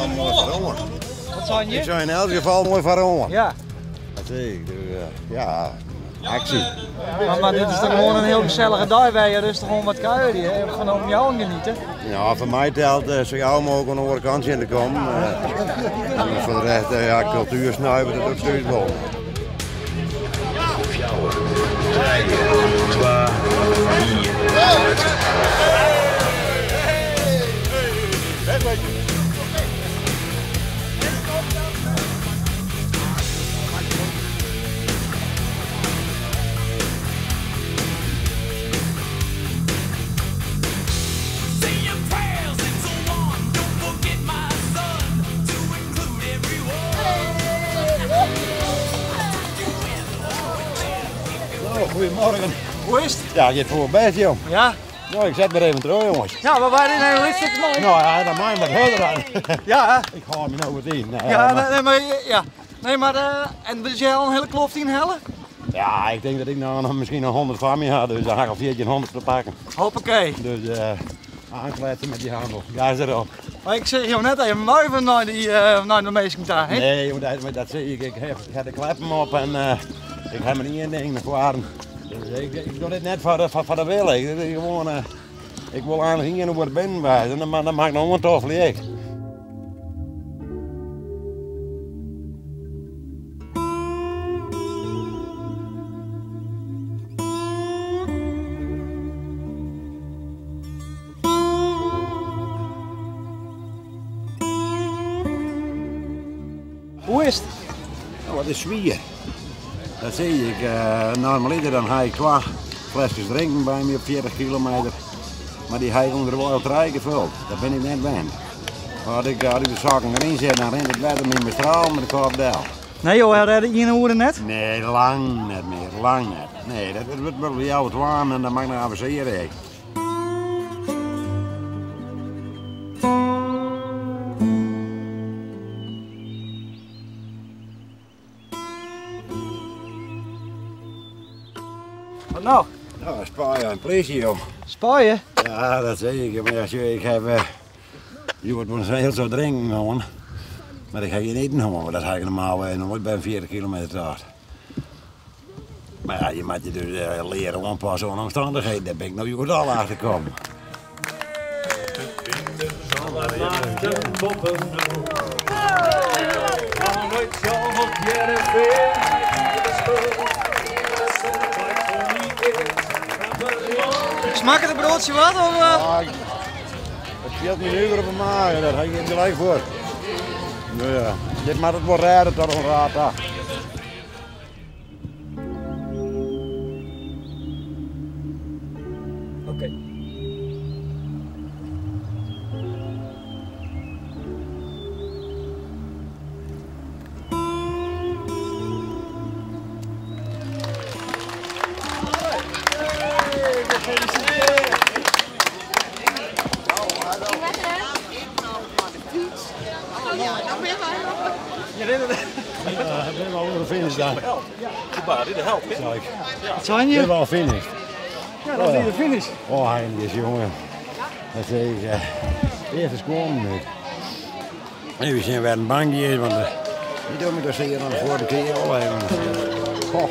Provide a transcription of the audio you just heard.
geval moai foaroan. Wat sein je? Ik sei yn elk gefal moai foaroan. Ja. Dat zie ik. Dus, ja, actie. Maar dit is toch gewoon een heel gezellige dag waar je rustig om wat kuieren en van de omjouwing genieten. Ja, voor mij telt zo gauw mogelijk aan de andere kant in te komen. En voor de rest, ja, cultuur snuiven, dat doet het wel. 4, 3, 2, 1. Say your prayers, little one. Don't forget my son. To include everyone. Nou, goedemorgen. Hoe is het? Ja, je hebt voor best, joh. Ja. Nou, ik zet maar even terug, jongens. Ja, maar waar in een licht zit mooi. Nou ja, dan maak je wat harder aan. Ja, Ik hou me nou wat in. Nee, ja, maar- nee, nee, maar, ja. Nee, maar, en dus jij al een hele kloft inhellen? Ja, ik denk dat ik nou nog misschien een 100 van me had, dus dan ga ik al 1400 te pakken. Hoppakee. Dus aankletsen met die handel. Gas erop. Maar ik zeg jou net even wuiven naar, die, naar de meesten daar, hè? Nee, want dat zie ik. Ik heb de kleppen op en ik heb maar één ding naar voren. Dus ik doe dit net voor de wil. Ik, ik, gewoon, ik wil eigenlijk hier nog wat binnen wijzen, en dan maak ik nog een tof leeg. Hoe is het? Nou, wat is zwier. Dat zie ik. Normaliter dan ga ik 2 flesjes drinken bij me op 40 kilometer. Maar die ga ik onder de wel drie gevuld. Dat ben ik net wend. Maar als ik de zakken erin zet, dan rent het water met mijn straal met de kop del. Nee joh, hij redde 1 uur net? Nee, lang net meer. Lang net. Nee, dat wordt wel bij jou het warm en dan mag ik nog avanceren. Ik. Wat nou? Nou, spaaien en plezier, joh. Spaaien? Ja, dat zeg ik. Maar ja, ik heb, je wordt wel heel zo drinken, gewoon. Maar ik ga geen eten, gewoon. Dat ga ik normaal nooit bij een 40 kilometer taart. Maar ja, je moet je dus leren aanpassen aan omstandigheden. Daar ben ik nou goed al achter gekomen. Smaakt het een broodje wat? Of? Ja, het scheelt me nu weer op mijn maag, daar heb ik geen gelijk voor. Nou ja, dit moet het wel redden tot een raad. Oké. Ja, ik ben al over de finish daar. Zal ik. Wat zijn je? Ik ben al finished. Ja, dat is de finish. Oh, heimlich, jongen. Dat is eerste schoon met. Even zien waar een bankje is, want die doen me dus hier aan de vorige keer al even. Goh.